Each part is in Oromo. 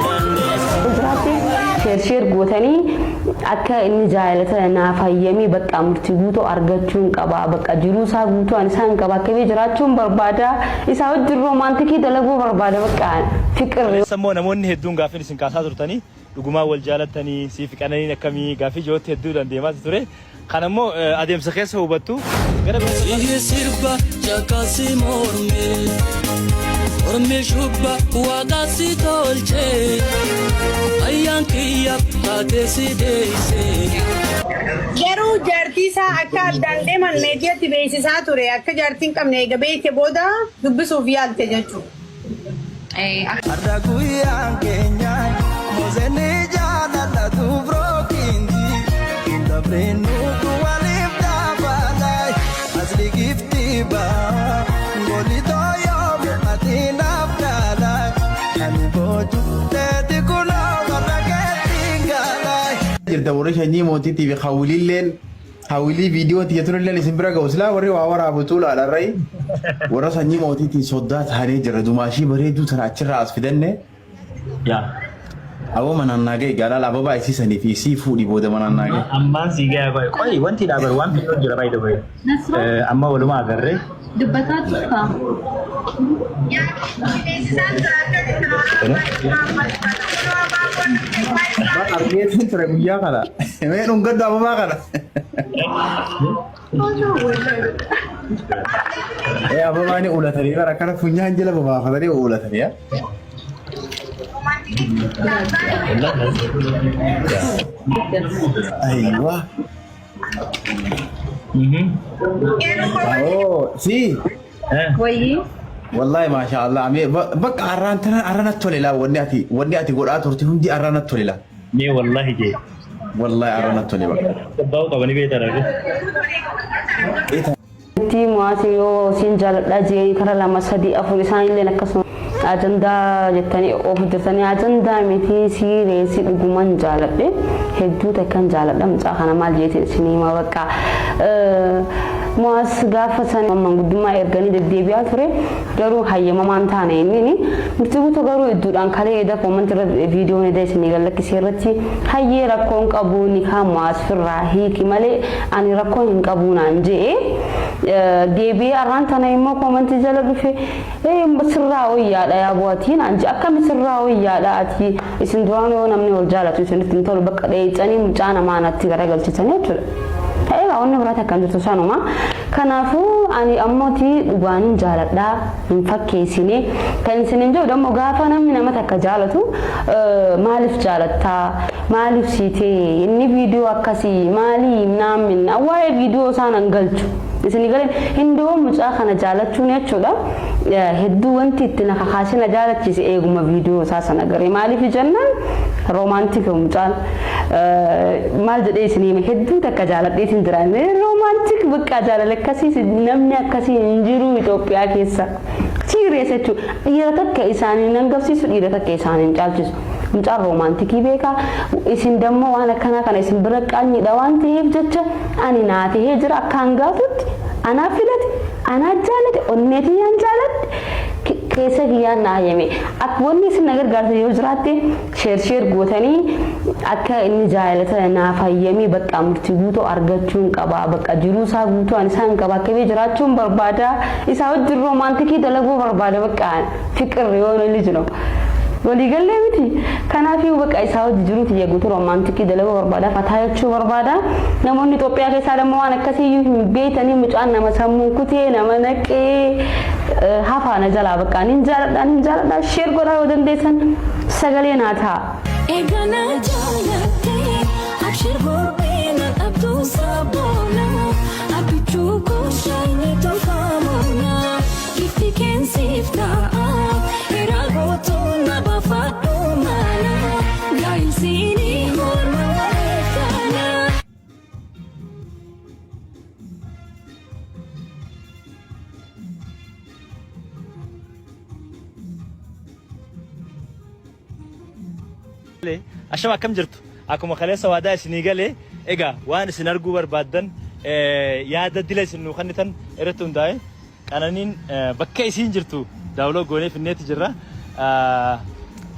Fuulduraatti sheer sheer gootanii akka inni jaalala naaf hayyamee bakka murtii guutuu argachuun qaba. Bakka jiruu isaa guutuu ani isaan qaba. Akkamii jiraachuun barbaada. Isaa wajjin romantic dalaguu barbaada bakka fiqirri. Kaleessa immoo namoonni hedduun gaaffiin isin kaasaa turtanii dhugumaan wal jaalattanii siif qananiin akkamii gaaffii ijootti hedduudhaan deemaa ture. Kana immoo adeemsa keessa hubattu. Gara Sihi sirba caqasi morme mormi shubba waaqa si tolche ayyaan kiyya taate si deeyse. Garuu jaartii isaa akka addaan deeman meediyaatti beeksisaa ture. Akka jaartii hin qabne eega beekte booda dubbisuuf yaalte jechuudha. Har'a guyyaan keenya Mooseenni jaalalatu birookiinti Dabreen nutu waliif dhaabalaay Asli gifti baa Ngoli tooyoo ati naaf kaalaay Ani booju teeti kunoo warra keetiin gaalaay. Jirta warri sanyii mootiitii fi hawwiliilleen Hawilii viidiyoo tiyya tunilleen isin bira ga'u silaa warri waa waraabu tuulaadha irrayi warra sanyii mootiitiin soddaa taanee jirra dumaashii bareedduu tana achirraa as fidanne Yaa. aboo manaan naa ga'i gaalaal ababaa isii sanii fi isii fuudhi booda manaan naa ga'i. Ammaan sii gayaa qoy. Qoy wanti dhaabar waan fiidoo jira by the way. Nasroo Amma walumaa agarree. dubbataa turta. Bar argeetiin ture guyyaa kana. Mee dhungadhu ababaa kana. Ee ababaa ni ulatanii bara akkana funyaan jala babaafatanii ulatanii. yaa. Aywa. Oh, si. Wayii. Wallahi maasha Allah. Amee bakka arraan tana arrana tole laa wanni ati godhaa turte hundi arrana tole laa. Mee wallahi jee. Wallahi arrana tole bakka. Gabba'uu qabanii beektan arge. Itti mu'aasi yoo siin jaaladhaa jee kara lama sadii afur isaan illee akkasuma ajandaa jettanii of jirtanii ajandaa miti siireessi dhuguman jaaladhe hedduu takkan jaaladha mucaa kana maal jeetiin isin hima bakka mu'aas gaafa san manguddummaa erganii deddeebi'aa ture garuu hayyamamaan taane inni murtii guutuu garuu idduudhaan kalee eda comment irra viidiyoon eda isinii gallakkisee irratti hayyee rakkoon qabu nikaa mu'aas firraa hiiki malee ani rakkoo hin qabu naan je'e. Deebi'ee arraan tana immoo koomantii jala dhufe sirraa wayyaadha yaa bu'atii naan je'e. Akkami sirraa wayyaadha ati isin duraan yoo namni wal jaalatu isinitti hin tolu bakka dheeyxanii mucaa namaa natti garagalchitanii jechuudha. Ta'ee wanni biraati akkam jirtu sanuma. Kanaafuu ani ammooti dhugaanin jaaladhaa hin fakkeessine. Kan isinin jedhu dammoo gaafa namni nama takka jaalatu maaliif jaalattaa maaliif sii ta'e inni viidiyoo akkasii maalii naammin waa'ee viidiyoo isaa nan galchu. Isin galee hindoo mucaa kana jaalachuun jechuudha. Hedduu wanti itti na kakaasee na jaalachise eeguma viidiyoo isaa sana garee maaliif jennaan romantic mucaan maal jedhee isin hime hedduu takka jaaladheetiin jira. Romantic bakka jaalala akkasii namni akkasii hin jiru Itoophiyaa keessa. Serious jechuudha. Dhiira takka isaanii nan gabsiisu dhiira takka isaanii hin caalchisu. Mucaan romantic beekaa isin dammoo waan akkanaa kana isin bira qaanyiidha waan ta'eef jecha ani naa tahee jira akka hangaatutti anaa filate anaa jaalate onnee tiyyaan jaaladhe keessa kiyyaan naa hayyame. Akka wanni isin na gargaartan yoo jiraatte share share gootanii akka inni jaalala naaf hayyamee bakka murtii guutuu argachuun qaba. Bakka jiruu isaa guutuu ani isaan qaba. Akkamii jiraachuun barbaada. Isaa wajjin romantic dalaguu barbaada bakka fiqir yoo lij ነው. Waliigallee miti. Kanaafuu bakka isaa wajji jiruu tiyya guutuu romantic dalaguu barbaada. Fataa jechuu barbaada. Namoonni Itoophiyaa keessaa dammoo waan akkasii hin beektanii mucaan nama sammuu kutee nama naqee hafaa na jalaa bakka nin jaaladha nin jaaladha share godhaa yoo dandeessan sagalee naa ta'a. Eegana jaalattee abshir borbee dhabduu saboona abbichuu kooshaayini tolfamoona gifti keensiif ta'a hira gootuu na baafadhu mana gaa'ilsiinii morma waliif taana. Ashama akkam jirtu? Akkuma kaleessa waadaa isinii galee egaa waan isin arguu barbaaddan Yaada dila isin nuu kennitan irratti hundaa'e Qananiin bakka isiin jirtu daawuloo goonee finneetti jirra.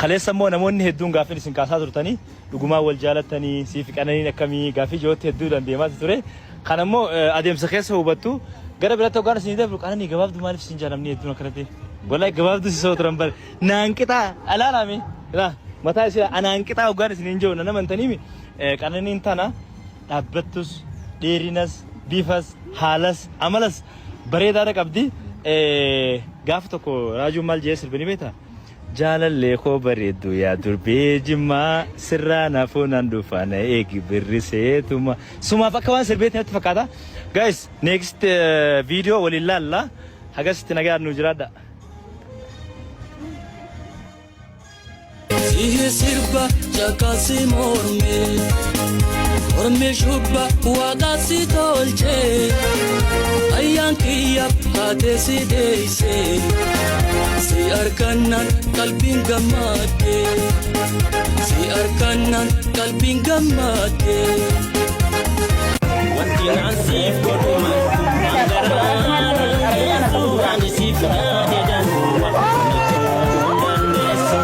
Kaleessa immoo namoonni hedduun gaaffiin isin kaasaa turtanii dhugumaan wal jaalattanii siif Qananiin akkamii gaaffii jootti hedduudhaan deemaa ture. Kana immoo adeemsa keessa hubattu gara biratti hoggaan isin dabru Qananii gabaabduu maaliif isin jaalamni hedduun akkanatti. Wallahi gabaabduu si soo turan bare naan qixaa alaalaame laa mataa isii anaan qixaa hoggaan isin hin jiru nan amantaniimi Qananiin tana dhaabbattus dheerinas bifas haalas amalas bareedaadha qabdi. Gaafa tokko raajuun maal jedhee sirbe ni beektaa? Jaalallee koo bareedduu yaa durbee jimmaa sirraa naafuu nan dhufa na eegi birriseetuma. Sumaaf akka waan sirbeetti natti fakkaata. Guys, next video waliin laalla. Hagasitti nagaan nu jiraadha. Sihi sirba caqasi morme Mormi shubba waaqa si tolche Ayyaan kiyya taate si deeyse Si argannaan qalbiin gammadde Si argannaan qalbiin gammadde. Wanti naan siif godhu martuu garaan geessu ani siif yaade danuu dandeessu.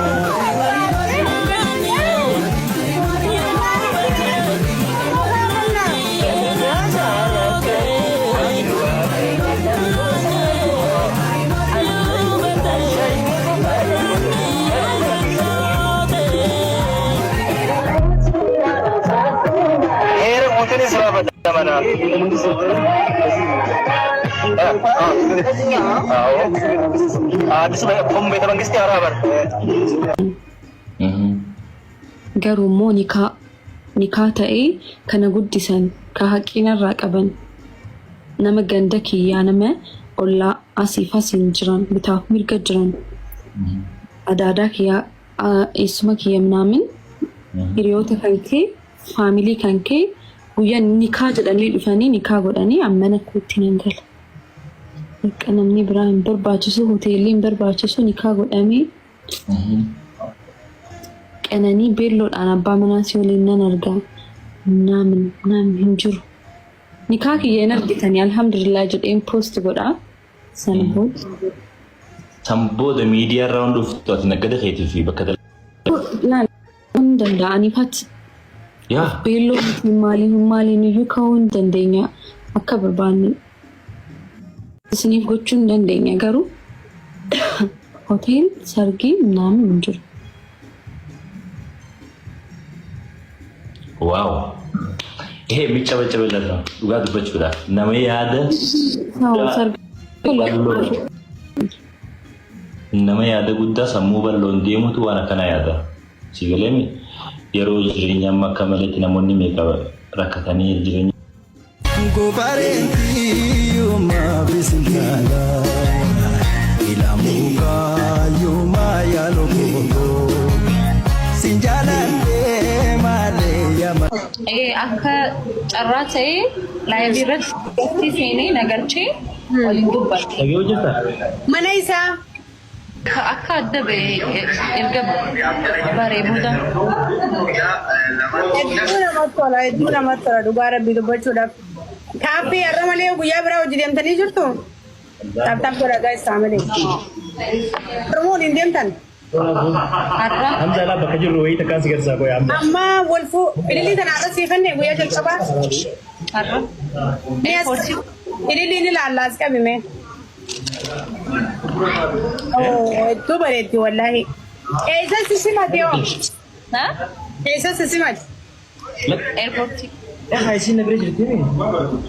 Heera guutuunis raafata mana. Addis kun beeta mangistii haaraa bar. Garuu immoo nikaa nikaa ta'ee kana guddisan ka haqinarraa qaban nama ganda kiyyaa nama ollaa asiif asiin jiran bitaaf mirga jiran adaadaa kiyyaa eessuma kiyya minaamin hiriyoota kan kee family kan kee guyyaa nikaa jedhanii dhufanii nikaa godhanii ammana kootti nan gala. Bakka namni biraa hin barbaachisu, hoteelli hin barbaachisu, nikaa godhamee qananii beelloodhaan abbaa manaa si waliin nan argaa. Naamin naamin hin jiru. Nikaa kiyya hin argitanii alhamdulillah jedheen post godhaa. Sana booda. San booda miidiyaa irraa waan dhuftu ati naggada keetii fi bakka Laal hin danda'aniifat Yaa. beelloo miti maaliin maaliin iyyuu ka'uu hin dandeenya akka barbaanne isiniif gochuu hin dandeenya garuu hotel sargii naamin hin jiru. Waaw. ይሄ የሚጨበጨብለት ነው። Dhugaa dubbachuudhaaf nama yaada bal'oo nama yaada guddaa sammuu bal'oon deemutu waan akkana yaada. Si galeemi yeroo jireenya amma akka maletti namoonni meeqa rakkatanii jireenya Gobareenti yuma bisingala Ilamuka yuma yalogogo Sinjalande male yama. Akka carraa ta'ee live irratti gatti seenee nagalchee waliin dubbate. Dhagee hojjetaa? Mana isaa. Akka adda ba'e erga baree booda. Hedduu namatti tola, hedduu namatti tola dhugaa rabbii dubbachuudhaaf. Taappii har'a malee guyyaa biraa hojii deemtanii jirtu? Tap tap godha guys malee. Oromoo waliin deemtan? Har'a. Hamza alaa bakka jirru wayii takkaan si garsiisaa qoy Hamza. Amma wal fuu ilillii tana har'a sii kenne guyyaa jalqabaa. Har'a. Mee as ilillii ni laalla as qabime. Oh, hedduu bareeddi wallaahi. Eessa si simate hoo? Eessa si simate? Airportii. Haa isiin na bira jirti mi?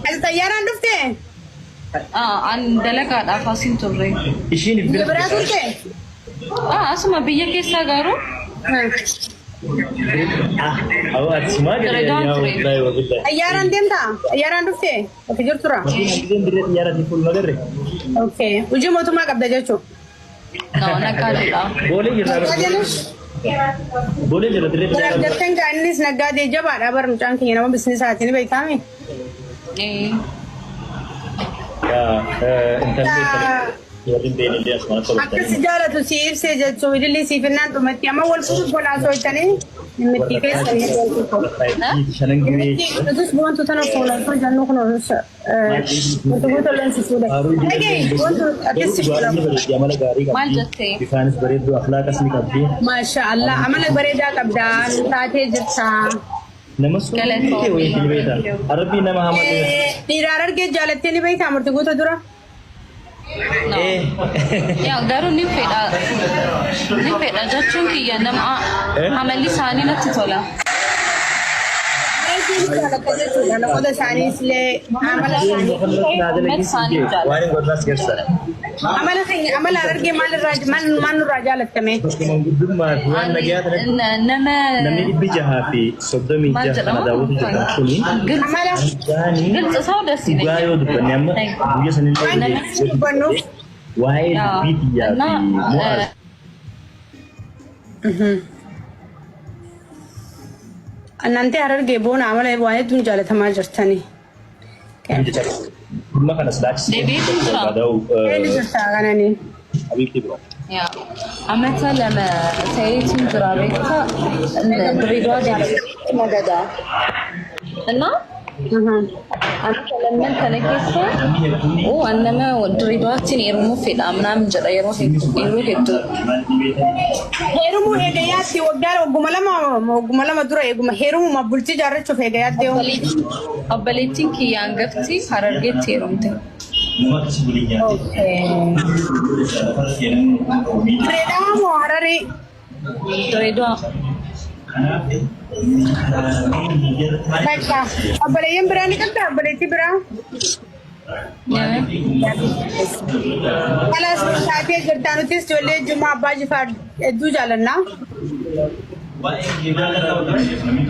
Ati xayyaaraan dhuftee? An dalagaadhaaf asin turre. Ishiin Biyya biraa turte? Asuma biyya keessaa garuu. Awwa ati sumaa gadi Dalagaan yaa ture. wallahi wa billahi. Xayyaaraan deemtaa? Xayyaaraan dhuftee? Bakka jirturraa? Makiinaan giseen dirree xiyyaaraatiin fuuluma garre. Okay. Hojii mootummaa qabda jechuudha. No, naggaadheedha. Boolee jirra. Naggaadeenis? Boolee jirra dirree xiyyaaraatiin. Argattan gaa innis naggaadee jabaadha bar mucaan keenya nama bisnisaati ni beektaami. Eh. Yaa intalli. Warri hin beekne illee asumaan akka Akka si jaalatu si ibsee jechuun ililli siif innaan dhumatti amma wal fuudhuuf wal haasofitanii dhimmitti keessanii wal fuudhu. Shanan gibee. Nutis boontu tana fuula jennu kun wanti guutuu leensi fuudha. Dhagee boontu akkasii fuula. Amala gaarii Maal qabdi. jettee? Bifaanis bareedduu akhlaaqas ni qabdi. Maasha Allah amala bareedaa qabdaa taatee jirta. Nama suutee wayii ni beekta. Arabbii nama hamaa Dhiiraan argee jaalattee ni beektaa murti guutuu dura? Yaa garuu ni fedha. Ni fedha jechuun kiyya nama amalli isaanii natti tola. Jaalatta jechuudha. Loqoda isaaniis illee amala isaanii. Uummata isaanii jaalladha. Waan hin godhas garsa. Amala keenya amala argee maalirraa maal maal nurraa jaalattame? Guddummaa fi waan nagaa kanatti Nama namni dhibbi jahaa fi soddomii maal jaha kana jedhama? daawwatu jirtan kuni Amala gaanii ግልጽ ሰው ደስ dhugaa ይለኛል። yoo dubbanne amma guyya sanillee waan dubbannuuf waa'ee dubbii xiyyaa እና fi mo'aa Annantee harargee boona amala waan hedduun jaalatamaa jirtani. dhimma kana silaachise Deebiitu jira. Eenyu jirtaa kanani? Habiibti bira. ያ አመተ ለመ ተይቱን ጅራ ቤታ ድሬዳዋ ነገዳ እና አመተ ለመን ከነ keessa ኦ annama ድሬዳዋችን heerumuu fedha ምናምን jedha yeroo hedduu yeroo hedduu. Heerumuu eegayaatti waggaa wagguma lama dura eeguma heerumuma bultii jaarrachuuf eegayaatti yoo. Obboleettiin kiyya hangafti Harargeetti heerumte. Nama akkasii waliin nyaate. Direedhaa moo Hararii? Direedawaa. Bakka obboleeyyan biraa ni qabdaa obboleettii biraa? Kalaas taatee jirtaa nutis ijoollee Jummaa Abbaa Jifaar hedduu jaalannaa.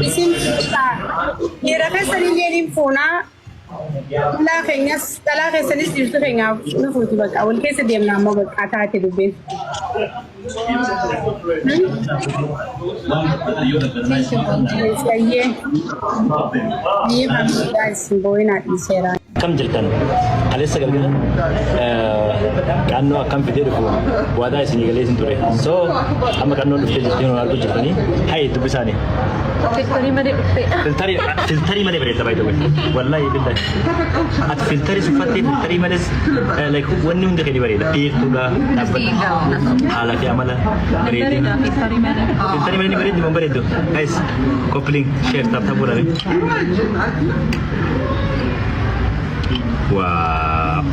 Isin dhiira keessan illee ni fuunaa. Dhalaa keenyas dhalaa keessanis dhiirtuu keenyaaf nu fuuti bakka wal keessa deemna ammoo bakka taate dubbiin. Sayyee. Ni family boo'inaa dhiiseera. Akkam jirtan kaleessa galgala qannoo akkam fidee dhufu waadaa isinii galee isin ture. So amma qannoon dhuftee jirti yeroo arguu jirtanii hayi dubbisaanii. Filtarii malee dhuftee. Filtarii filtarii malee bareedda by the way. Wallahi billahi. Ati filtarii uffattee filtarii malees like wanni hundi kee ni bareeda. Dheertuudha dhaabbata. Haala fi amala bareedina. Filtarii malee. Filtarii malee ni bareeddi moo hin bareeddu? Guys, copy link, share, tap tap godhame. Wow.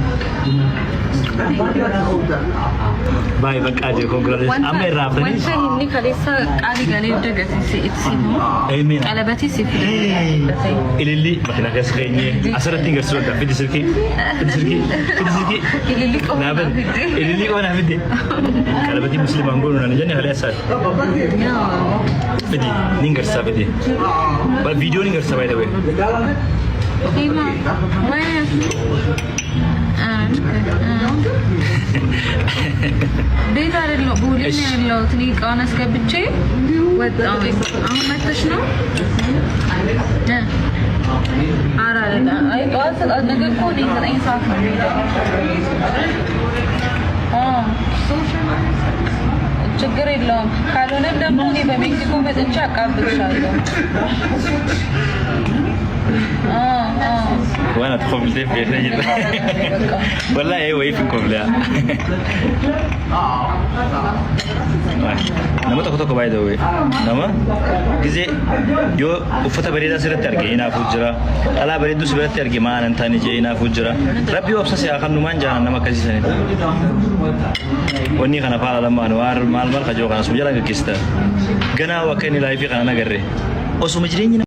Baay'ee baqqaa jiru congratulations. Amma irraa haftanii. Wanta inni kaleessa qaalii galee dagatise itti himu. Amen. Qalabatii si fide. Ililli makiinaa keessa keenyee asirratti hin garsiisuu danda'a. Fidi silkii. Fidi silkii. Fidi silkii. Ililli qofa Naa naa bani. fidde. Ililli qofa naa fidde. Qalabatii musliimaan goonu naan jenne halee asaati. Fidi ni garsiisaa fidi. Viidiyoo ni garsiisaa by the way. Hima. ወይ ቤት አይደለሁም ቦሌ ነው ያለሁት። እኔ እቃውን አስገብቼ ወጣሁ። አሁን መተሽ ነው? ኧረ አይደለም። አይ ጠዋት ነገ እኮ እኔ 9 ሰዓት ነው የምሄደው። አዎ ችግር የለውም። ካልሆነም ደግሞ እኔ በሜክሲኮ መጥቼ አቃብልሻለሁ። አዎ አዎ Waan ati kofalteef beeknee jirra. Wallaahi wayiif hin koflaa. Nama tokko tokko baay'ee ta'u nama gizee yoo uffata bareedaa sirratti arge hinaafuu jira. Dhalaa bareedduu si biratti arge maan hin taane jee hinaafuu jira. Rabbi obsa si haa kennu maan jaalan nama akkasiisaniif. Wanni kana faala lamaan waan maal maal kajoo kana suma jalaan gaggeessita. Ganaa akka inni live kana nagarre. Osuma jireenyi